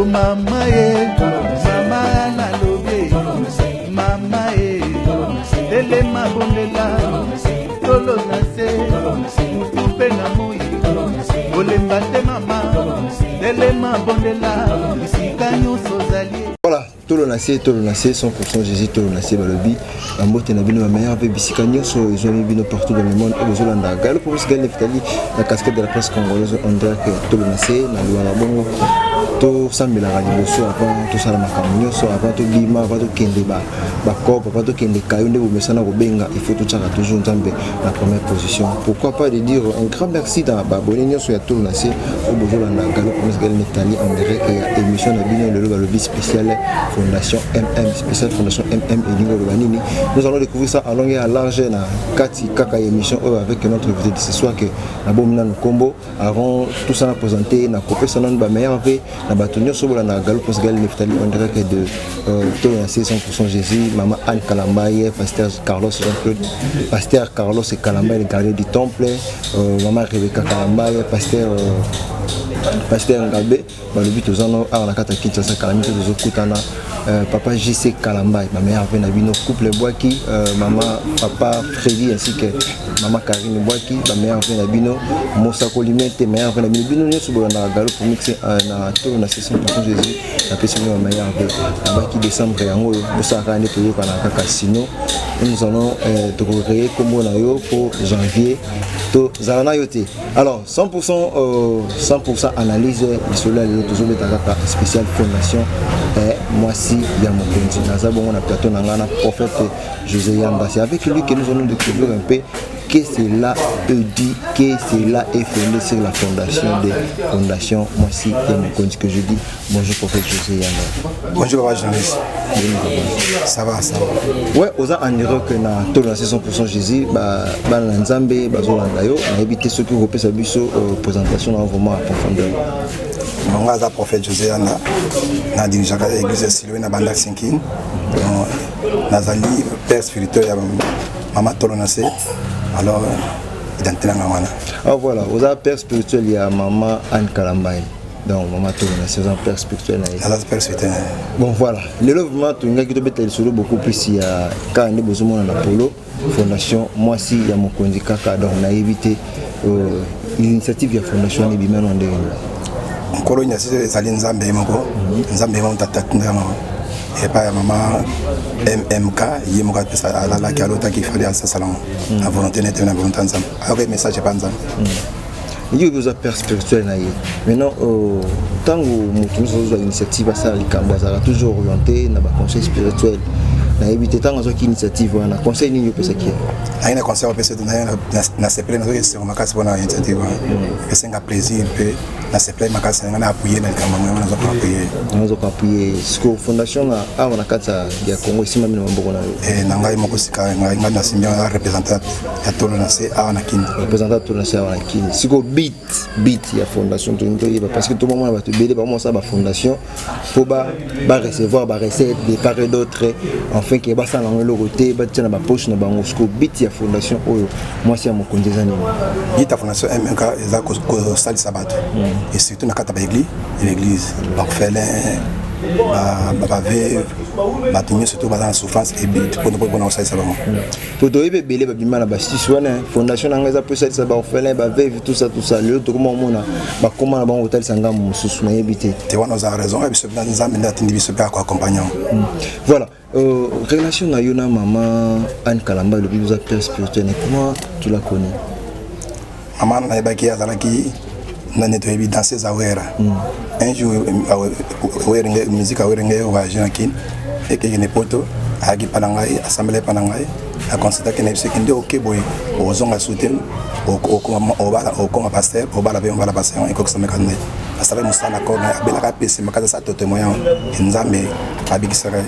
Mama ye, mama nalobi, mama ye, telema bondela, tolo na se, mutu mpe na moi, kolemba te mama, telema bondela, bisika nyonso ozali. Voilà, tolo na se, tolo na se, 100% Jésus, tolo na se balobi bambote na bino, bameilleur mpe bisika nyonso ezwami bino partout dans le monde oyo bozolanda Galo Promise Gal Neftali, la casquette de la presse congolaise en direct ya tolo na se. Nalobaka bongo, tosambelaka liboso avant tosala makambo nyonso, avant tobima, avant tokende bacope, avant tokende kayo nde bomesana kobenga. Il faut totiaka toujours Nzambe na première position. Pourquoi pas de dire un grand merci na baabonné nyonso ya tolo na se oyo bozolanda Galo Promise Gal Neftali en direct ya émission na bino. Lelo balobi spécial fondation MM. Spécial fondation MM elingi oloba nini? Nous allons découvrir ça en longue et à large na kati kaka ya émission oyo avec notre invité de ce soir que nabomi nanu nkombo. Avant tout ça, na présenter, na kopesa nanu bameilleur v na bato nyonso bolanda Galo Promise Gal Neftali en direct de tolo na se 100% Jésus. Mama Anne Kalambaye, pasteur Carlos Jean-Claude, pasteur Carlos Kalambaye, le gardien du temple, mama Rebecca Kalambaye, pasteur Ngabe, balobi toza no awa na kati ya Kinshasa, kalami te tozokutana, papa JC Kalambai, bameilleur mpe na bino, couple Bwaki, mama, papa Freddy ainsi que mama Karine Bwaki, bameilleur mpe na bino, mosakoli mete, meilleur mpe na bino, bino nyonso bolandaka Galo Promix na tolo na 100% Jésus. Napesi bino bameilleur mpe nabaki décembre yango oyo bosalaka nde toyokana kaka. Sinon nous allons tokocréer kombo na yo po janvier tozala na yo te. Alors 100%, 100% analyse, lisolo ya lelo tozobeta kaka spécial fondation mwasi ya mokonzi. Naza bongo na plateau na ngai na prophète José Yanda. C'est avec lui que nous allons découvrir un peu que cela dit, que cela est fondé sur la fondation de fondation mwasi ya mokonzi. Que je dis bonjour, prophète José Yanda. Bonjour, papa journaliste. Ça va, ça va. Ouais, oza en direct na tolo na 100% Jésus. Bana na Nzambe bazolanda yo. Nayebi te soki okopesa biso présentation na vraiment à profondeur. Bango aza prophète José Yanda, na dirigeaka église ya Siloé na Banda Sinkine. Nazali père spirituel ya mama tolo na se. Alors identité nanga wana. Ah voilà, oza père spirituel ya mama Anne Kalambai. Donc mama tolo na se, oza père spirituel na ye. Naza père spirituel na ye. Bon voilà, lelo vraiment tolingaki tobeta lisolo beaucoup plus ya kaka nde bozomona na polo, fondation mwasi ya mokonzi kaka. Donc nayebi te, initiative ya fondation wana ebima na ndenge nini? Nkolo initiative ezali Nzambe ye moko. Nzambe ye moko tata atinda yango epai ya mama MMK. Ye moko apesa, alalaki, alotaki, fali asasala yango na volonté nete na volonté ya Nzambe. Ayoki message epa Nzambe. Yo oza père spirituel na ye. Maintenant, ntango moto nyonso azozwa initiative asala likambo, azalaka toujours orienté na baconseil spirituel. Nayebi te, ntango azwaki initiative wana, conseil nini opesaki ye? Naye na conseil opesa te. Naye na sepele, nazoki esengo makasi mpona initiative wana. Esenga plaisir mpe na sepele makasi na ngai na appuyer na likambo yango, nazoka appuyer. Nazoka appuyer. Siko fondation na awa na kati ya Congo esimbami na maboko na yo? Na ngai moko sika, ngai nasimbi yango, représentant ya tolo na se awa na Kini. Représentant tolo na se awa na Kini. Siko but ya fondation, tolingi toyeba, parce que tomomona bato ebele bamosala bafondation mpo barecevoir barecette de part et d'autre, enfin ke basala yango eloko te, batia na bapoche na bango. Siko but ya fondation oyo mwasi ya mokonzi eza nini? But ya fondation MMK eza kosalisa bato et surtout na kati ya baéglise, l'église, baorphelin, baveuve, bato nyonso to baza na souffrance, mpona kosalisa bango. Po toyebi ebele babima na basisi wana: fondation na ngai eza mpo esalisa baorphelin, baveuve, tout ça, tout ça. Lelo tokoma omona bakoma na bango kotalisa ngambo mosusu. Nayebi te. Te, wana oza raison. Oyo biso Nzambe nde atindi biso mpe akoaccompagne yango. Voilà, relation na yo na mama Anne Kalamba, elobi oza père spirituel, mais comment tu la connais? Mama nayebaki, azalaki nani, toyebi danseuse awera. Un jour Werenge, musique awerenge voyage na Kine, ekekende poto, ayaki mpa na ngai, asambela epa na ngai, aconstataki na biso ekende oke boye, ozonga su te, okoma pasteur, obala mpe obala pasteur. Ekokisameka nde asalaki mosala na corps, abelaka pese makasi, asala to témoin, Nzambe abikisaka ye.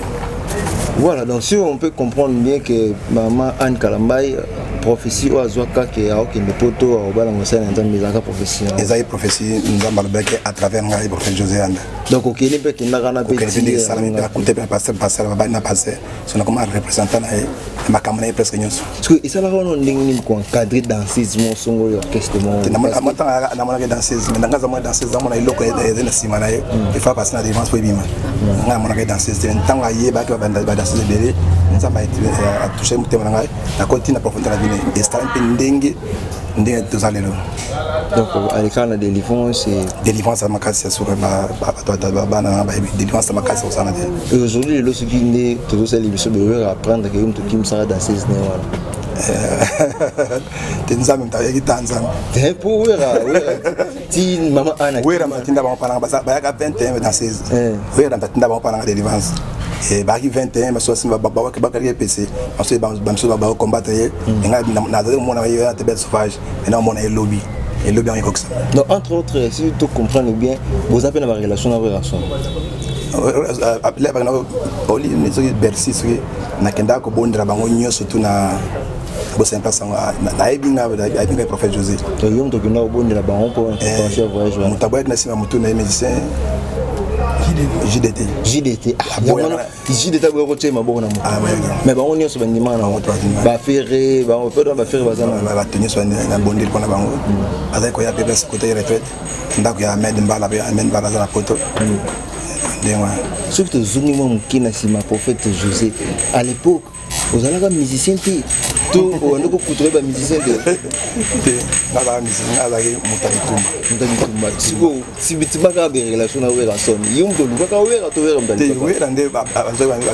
Voilà, donc si on peut comprendre bien que maman Anne Kalambai, prophétie oyo azwaka ke aokende poto, akobala mosali na Nzambe, ezalaka prophétie? Ezali prophétie Nzambe alobaki à travers ngai, prophète José Yanda. Donc okende mpe, akendaka na mpe esalami mpe, akute mpe na pasteur, pasteur babali na pasteur, so nakoma représentant na ye. Makambo na ye presque nyonso. Parce que esalaka wana ndenge nini koencadre danseuse mo songolo ya orchestre mo? Namonaki danseuse, mais nanga azamona danseuse, amona eloko eza na nsima na ye, efa pasi na délivrance po ebima. Ngai namonaki danseuse te. Ntango ayebaki badanseuse ebele, Nzambe atouche motema na ngai, nakoti na profondeur na bino, esala mpe ndenge ndenge toza lelo. Donc alekaka na délivrance? Délivrance ya makasi ya suka. Bato bana na bayebi délivrance ya makasi kosala te. Et aujourd'hui, lelo, soki nde tozosala biso boyera apprendre ke yo moto okimisaka danseuse ne wana? Te, Nzambe moto ayaki ta Nzambe. Te, po Wera ti mama Ana. Wera moto atinda bango mpananga, bayaka 21 danseuse. Wera moto atinda bango mpananga délivrance, bayaki 21. Basusu bakalaki epese, basusu bakocombattre ye. Ngai nazali komona ye te, bête sauvage. Maintenant omona elobi elobi yango ekokisa. Donc, entre autres, si tu comprends bien, boza mpe na barelation na relation? Oli soki Bercy, soki nakendaka kobondela bango nyonso tu na bosani place yango, nayebi nga, ayebi ngai prophète José. Yo moto okenda kobondela bango mpo préparation ya voyage wana? Moto aboyaki na nsima motu na ye, musicien JDT. JDT, JDT aboya kotia maboko na moto, mais bango nyonso bandimaka na bafere bango mpe bafere baza na Bato nyonso nabondeli mpona bango bazali koya mpe place kote retraite, ndako ya Ahmed Mbala. Mpe Ahmed Mbala aza na Poto, ndenge wana. Soki tozongi mwa moke na nsima, prophète José, à l'époque ozalaka musicien te to obandi kokutoka bamusicien te? Te, nazalaka musicien, azalaki moto ya bitumba. Moto ya bitumba. Sikoyo sibitima kaka barelation na Werrason, yo moto olukaka Wera to Wera moto? Te, Wera nde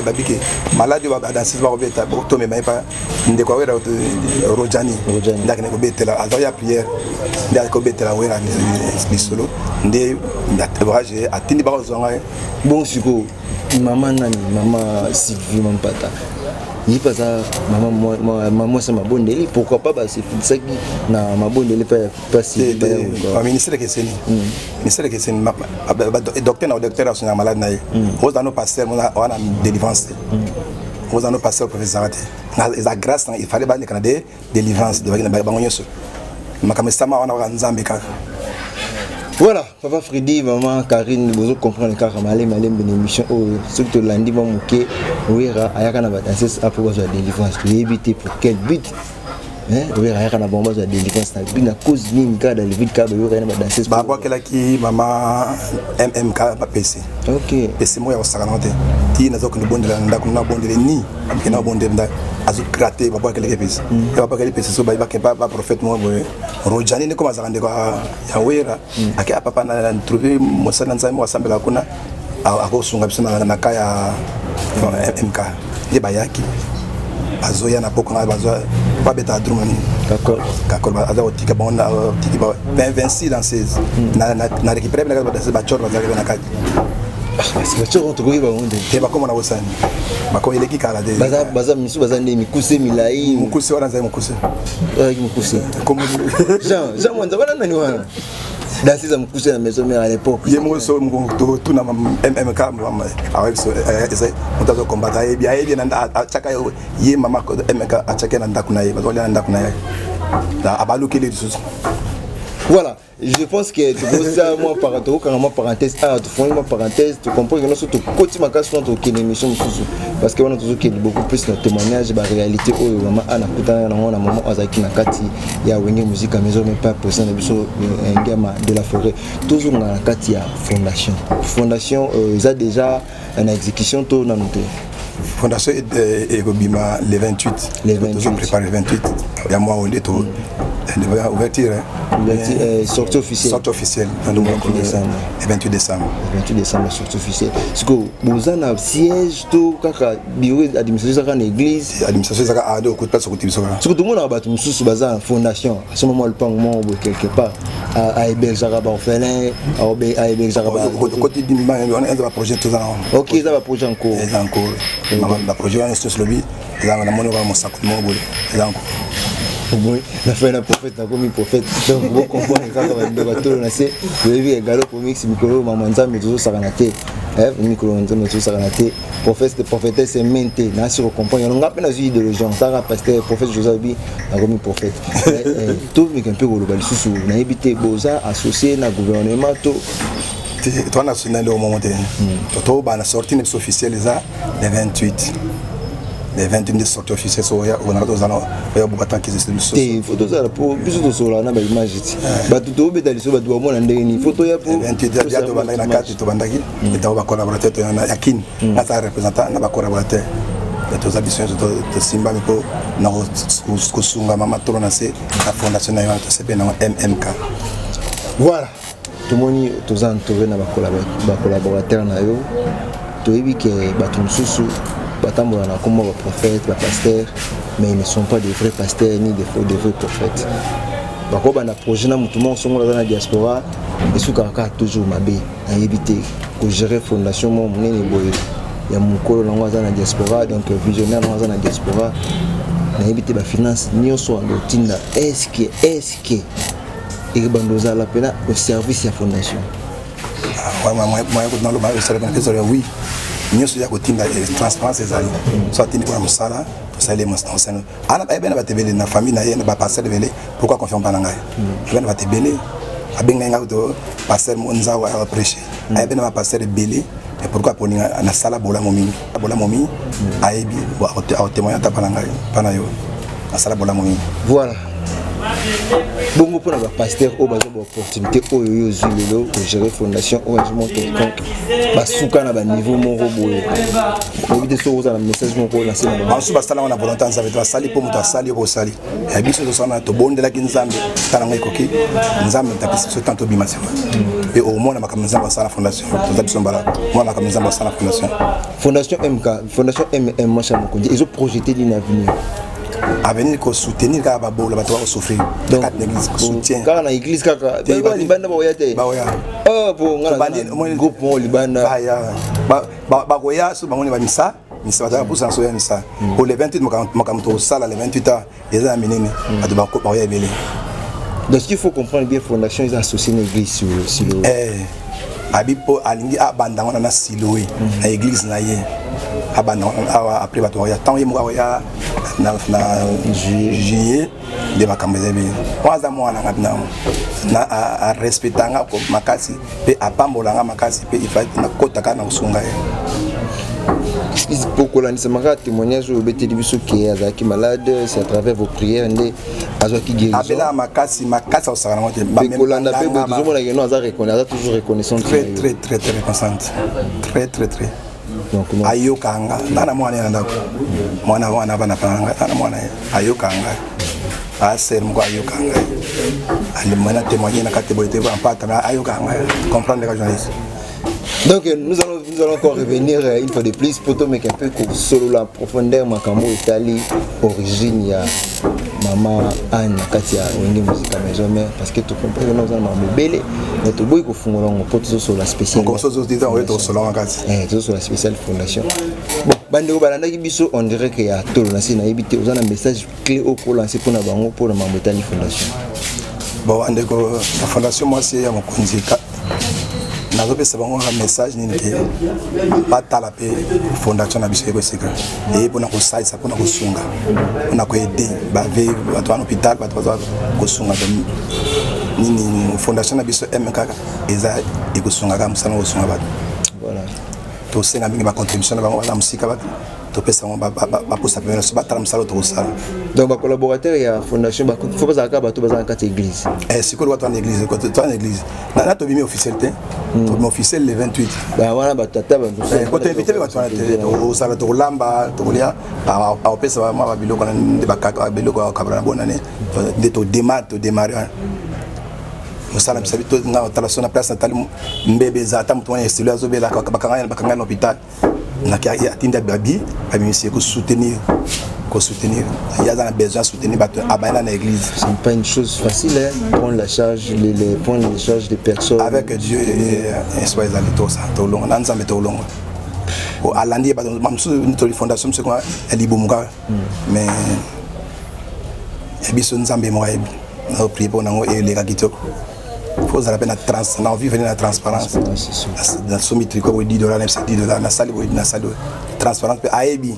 babike maladi oyo badanseuse bakobeta, tomema ye pa ndeko ya Wera Rojani, nde akende kobetela, azalaki ya prière, nde akende kobetela Wera lisolo, nde voyage atindi bakozwa ngai. Bon, sikoyo mama nani, mama Sylvie Mampata, ye mpe aza mama mwasi ya mabondeli, pourquoi pas basefilisaki na mabondeli mpe? Baministère ekeseni, ministère ekeseni. Docteur na docteur asungaka malade na ye. Ozala no pasteur wana, délivrance te. Ozala no pasteur, professeur te, eza grâce. Il fallait baleka na de délivrance bango nyonso. Makambo esama wana kaka Nzambe kaka. Voilà, papa Fredi, maman Karine, bozo comprendre kaka malembe malembe na émission oyo. Soki tolandi mwa moke, Wera ayaka na badanseuse apo bazwa délivrance, toyebi te pour quel but. Wera ayaka na bango bazwa délivrance na cause nini? Kaka dans le vide, kaka bayoka ye na badanseuse. Babwakelaki mama MMK bapesi. Pesi moko ya kosaka nango te. Ti nazokende bondela na ndako, nabondele ni akende abondele nda azokrate, babwakelaki epesi ye, babwakeli epesi. So bayebake baprophète moko boye, Rojani, nde koma azalaka ndeko ya Wera, ake apapa na trouve mosali na Nzambe moko asambelaka kuna, akosunga biso na ka ya MK. Nde bayaki, bazoya na poko nga, bazoya babeta drum nini, kakol, aza kotika bango, tiki 26 danseuse na récupéré na kati. Bacor bazalaki mpe na kati. Bacor tokoki bango nde? Te, bakoma na bosani, bakoma eleki kala te. Baza misu, baza nde mikuse, milai? Mokuse wana azali mokuse. Azalaki mokuse, Jean Jean Mwanza wana, nani wana, danseuse ya mokuse na Maison Mère à l'époque. Ye moko so tuna MMK, ayebi moto azokombata, ayebi, ayebi atiaka ye. Mama MMK atiaki na ndako na ye, bazolia na ndako na ye, abalukeli lisusu. Voilà, je pense que tokosa mwa para, tokokanga mwa parenthèse awa, tofongi mwa parenthèse. Tocomprendre que nyonso tokoti makasi wana, tokende émission mosusu, parce que wana tozokende beaucoup plus na témoignage, baréalité oyo mama Ana akutanaka nango na mama oyo azalaki na kati ya Wenge Musique Maison, mais pas président na biso Ngiama de la Forêt. Tozonga na kati ya fondation. Fondation eza déjà na exécution to nanu te? Fondation ekobima le 28. Le 28. Tozoprépare le 28 ya mwa oyo nde to ouverture. Sortie officielle. Sortie officielle. Le 28 décembre. Le 28 décembre. Le 28 décembre, sortie officielle. Sikoyo boza na siège to kaka bureau administration ezaka na église? Administration ezaka ade okuti place okuti biso kaka. Soki tomonaka bato mosusu baza na fondation, asomba mwa lupango moko boye quelque part, ahébergeaka baorphelin, ahébergeaka. Okoti wana, eza baprojet toza na wana. Ok, eza baprojet en cours. Eza en cours, baprojet wana nyonso lobi eza namoni kaka mosako moko boye, eza en cours. Omoi nafai na prophète, nakomi prophète. Donc bocomprendre kaka, bandeko atolo na se, toyebi egalo pomix mikolo mama Nzambe tozosakana te, mikolo Nzambe tozosakana te. Prophète, prophétesse mente nasi kocomprendre yango. Nga mpe nazwi idéologie ntaka pasteur prophète José abi nakomi prophète. Tomeka mpe koloba lisusu, nayebi te, boza associé na gouvernement to? Toza na eloko moko te. Tobana sortie na biso officielle eza le 28. Le 28 nde sortie officielle, so oya onaka tozala, oya buka tant kisi biso te. Faut tozala po biso tosolola na baimage ti bato tobeta liso, bato bamona ndenge nini. Faut toya po 28 ya tobandaki na kati, tobandaki etango bacollaborateur toya ya Kini, naza représentant na bacollaborateur. Toza biso nyonso, tosimbami mpo na kosunga mama Tolo na se na fondation na ye wana, tosepe nango MMK. Voilà, tomoni toza entouré na bacollaborateur na yo. Toyebi ke bato mosusu batambola na nkombo baprophète, bapasteur, mais ils ne sont pas des vrais pasteurs ni des faux, des vrais prophètes. Bakobanda projet na motu moko songola aza na diaspora, esukaka kaka toujours mabe. Nayebi te kogérer fondation moko monene boye ya mokolo nango aza na diaspora, donc visionnaire nango aza na diaspora. Nayebi te bafinance nyonso wanda otinda, est-ce que ekebanda ozala mpena au service ya fondation? Naloba esalaka, oui, nyonso ya kotinda, transparence ezali. So atindi mpona mosala, tosali mosala. Ayebi na bato ebele na famille na ye, na bapasteur ebele. Pourquoi confiance mpa na ngai? Ayebi na bato ebele, abengai ngai to pasteur Nzao aprêche. Ayebi na bapasteur ebele, mais pourquoi aponi nasala bolamu mingi, bolamu mingi? Ayebi, akotémoigne ata mpa na ngai, mpa na yo, nasala bolamu mingi. Voilà, bongo mpona bapasteur oyo bazwa baopportunité oyo oyo ozwi lelo kogérer fondation ONG moko quelconque, basuka na baniveau moko boye, oyebi te soki oza na message moko na se na bango. Bamosusu basala ngo na volonté ya Nzambe te, basali mpo moto asali yo, bosali ya biso tosala, tobondelaki Nzambe. Tala ngo, ekoki Nzambe tapesi biso tant tobima sikoyo mpe omona makambo Nzambe asala fondation. Toza biso mbala omona makambo Nzambe asala fondation. Fondation MK, fondation MM Mwasi ya Mokonzi, ezoprojeter nini avenir? Avenir, kosoutenir kaka babola, bato bakosouffrir na kati na église, soutien. Kaka na église kaka? Libanda bakoya te? Bakoya. Po nga groupe moko libanda. Bakoya so bamoni bamisa misa, bato bapusa na so ya misa po le 28, makambo tokosala le 28 ans eza ya minene, bato bakoya ebele. Donc ce qu'il faut comprendre bien, fondation eza associé na église sur le Abi mpo alingi abanda wana na Siloe, na église na ye, abanda awa. Après bato bakoya ntango ye moko akoya na juillet, nde makambo eza ebele. Wana aza mwana nga na arespecta nga makasi mpe apambola nga makasi mpe ifa nakota kaka na kosunga ye. Po kolandisa kaka témoignage oyo obeteli biso ke azalaki malade, c'est à travers vos prières nde azwaki guérison. Abelaka makasi makasi, akosaka nango te. Kolanda mpe boye, tozomona ke no aza aza toujours reconnaissante. Très très très très reconnaissante, très très très. Ayoka nga nga na mwana ye na ndako, mwana wana bana pa nga nga na mwana ye, ayoka nga asere moko, ayoka ngai alimana témoigner na kati boye te, mpata ayoka ngai, comprendre ka journaliste. Donc nous allons encore revenir une fois de plus pour te mettre un peu sur la profondeur makambo etali origine ya mama Anne na kati ya Wenge Musica Maison Mère, parce que tocomprendre que oza na makambo ebele, mais toboyi kofungola yango mpo tozosola spécial. Tozosola spécial fondation. Bon, bandeko balandaki biso en direct ya Tolo na se, nayebi te oza na message clé oyo kolancer mpona bango mpona makambo etali fondation. Bon, bandeko ya fondation Mwasi ya Mokonzi, nazopesa bango kaka message nini ke batala mpe fondation na biso ekosika eye mpona kosalisa, mpona kosunga, mpona koaider bave, bato wana hôpital, bato baza kosunga nini. Fondation na biso M kaka eza ekosunga kaka mosala kosunga bato. Tosenga mingi bacontribution na bango, baza mosika, bato topesa bango bapusa pembeni so batala mosala oyo tokosala. Donc bacollaborateur ya fondation faut bazala kaka bato baza na kati ya église? Sikoyo bato wana église, to wana église na tobimi officiel te, tobimi officiel le 28. Wana bato ata Koto invité mpe bato wana te, tokosala, tokolamba, tokolia, akopesa mwa babiloko nde biloko ya kokabela na bonane, nde todémarre wana mosala bisa. Nga otala so na place natali mbebe eza, ata moto wana esilo azobela, bakanga na hôpital, atindi babi babimisi kosoutenir ye, aza na besoin soutenir bato abayela na église. C'est pas une chose facile, hein? Prendre la charge, prendre les charges des personnes. Avec Dieu, espoir ezali, tosa tolonga na Nzambe, tolonga. Alandi ye bato mosusu toli fondation mosusu ya libumu kaka, mais ya biso Nzambe moko ayebi. Naoprie mpo nango eleka kitoko. Faut ozala mpe na trans na vivre na transparence. Nasombi tricot boye 10 dollar, nayebisa 10 dollar, nasali boye, nasali boye, transparence. Mpe ayebi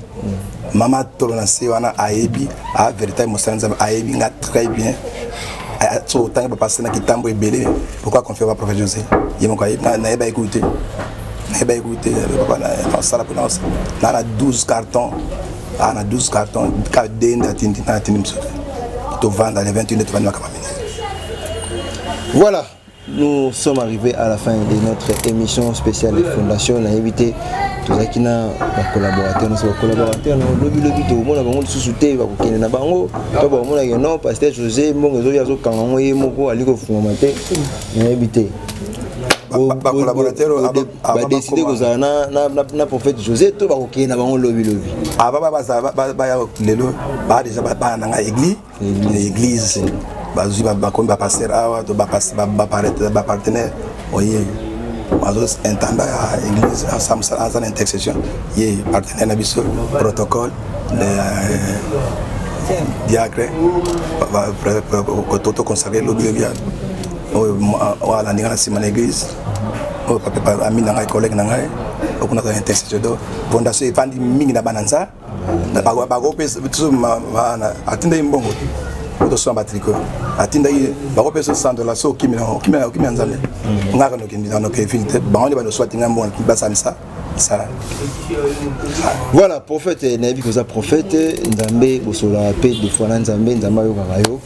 mama Tolo na se wana, ayebi a véritable mosala Nzambe, ayebi nga très bien. So otangi bapase na kitambo ebele, pourquoi confier ba prophète José? Ye moko ayebi, nayeba ekuti te, nayeba ekuti te. Papa nasala mpona na 12 carton. Aa na 12 carton ka de nde atindi na atindi mosusu te. Tovanda le 21 nde tovandi makambo minene. Voilà, nous sommes arrivés à la fin de notre émission spéciale Fondation. Nayebi te tozalaki na bacollaborateur nyonso, bacollaborateur na lobilobi tokomona bango lisusu te, bakokende na bango to bakomonake non, pasteur José mbongo ezoki azokanga yango ye moko ali kofungama te. Nayebi te bacollaborateur badeside kozala na prophète José to bakokende na bango lobilobi. Ava bazala baya lelo, baa déjà bana na ngai église, église bazwi, bakomi bapasteur awa to bapartenaire oye bazo intendant ya église aza na intercession, ye partenaire na biso, protocole, diacre toconsacre lobi lobi oyo alandi nga na nsima na église oyo papa ami na ngai, collègue na ngai oyo kuna aza intercession. Do fondation evandi mingi na bana nza bakopesa biso, atindaki mbongo otosomba batricot, atindaki bakopesa 100 dollar. So okimi okimi ya Nzambe ngaka nokende noke ville te, bango nde banoso atinga mbongo basalisa sala. Voilà, prophète, nayebi koza prophète Nzambe, bosolaka mpe des fois na Nzambe, Nzambe ayokaka yo.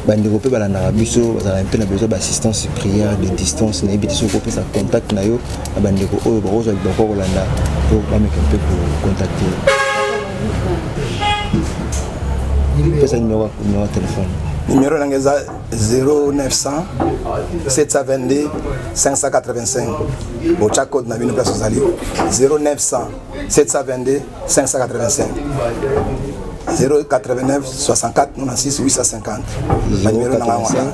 Bandeko mpe balandaka biso, bazalaka mpe na besoin baassistance prière de distance. Nayebi te soki opesa contact na yo na bandeko oyo bakozwa libaku kolanda po bameka mpe kocontacte. Pesa numéro ya téléphone. Numéro nanga eza 0900 722 585. Botya code na bino place ozali: 0900 722 585, 089 64 96 850. Banuméro nanga wana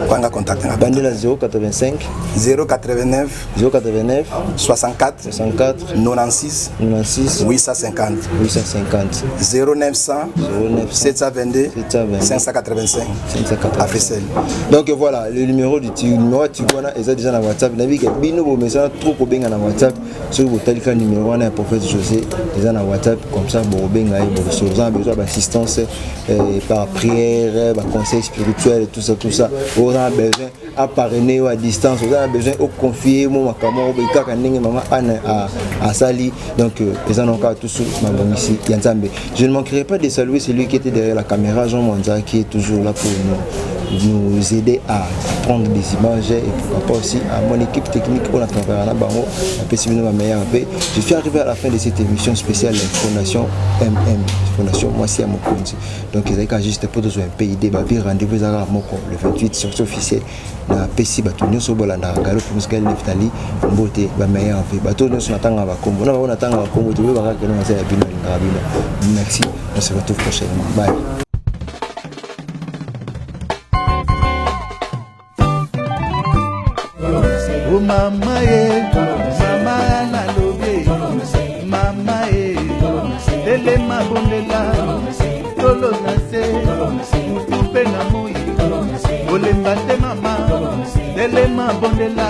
kwanga contact nga. Bandela 085. 089. 089. 64. 64. 96. 96. 850. 850. 0900 722 585. 585. Africell. Donc voilà le numéro du numéro ya Tigo wana eza déjà na WhatsApp. Nayebi ke bino bomesana trop kobenga na WhatsApp. Soki botali ka numéro wana ya prophète José eza na WhatsApp, comme ça bokobenga ye, bokosoza na besoin baassistance par prière, baconseil spirituel, tout ça, tout ça. Oza na besoin aparrainer yo à distance, oza na besoin oconfie mo makambo moko boye kaka ndenge mama Anne asali. Donc eza na kaka tusu mabongisi ya Nzambe. Je ne manquerai pas de saluer celui qui était derrière la caméra, Jean Mwanza, qui est toujours là pour nous aider à prendre des images, et pourquoi pas aussi à mon équipe technique on a travaillé na bango. Apesi bino ba meilleur mpe. Je suis arrivé à la fin de cette émission spéciale Fondation MM, Fondation Mwasi ya Mokonzi. Donc ezalaki kaka juste mpo tozwa mpe idée babi. Rendez-vous eza kaka moko, le 28, sortie officielle. Napesi bato nyonso bolandaka Galo Promusgal Neftali mbote, bameilleur mpe bato nyonso natangaka bakombo na bango, natangaka bakombo te, boyebaka keno naza ya bino, alingaka bino. Merci, on se retrouve prochainement, bye. O mama ye, mama nalobi, mama ye, telema bondela, tolo na se, mutu mpe na moi, kolemba te mama, telema bondela.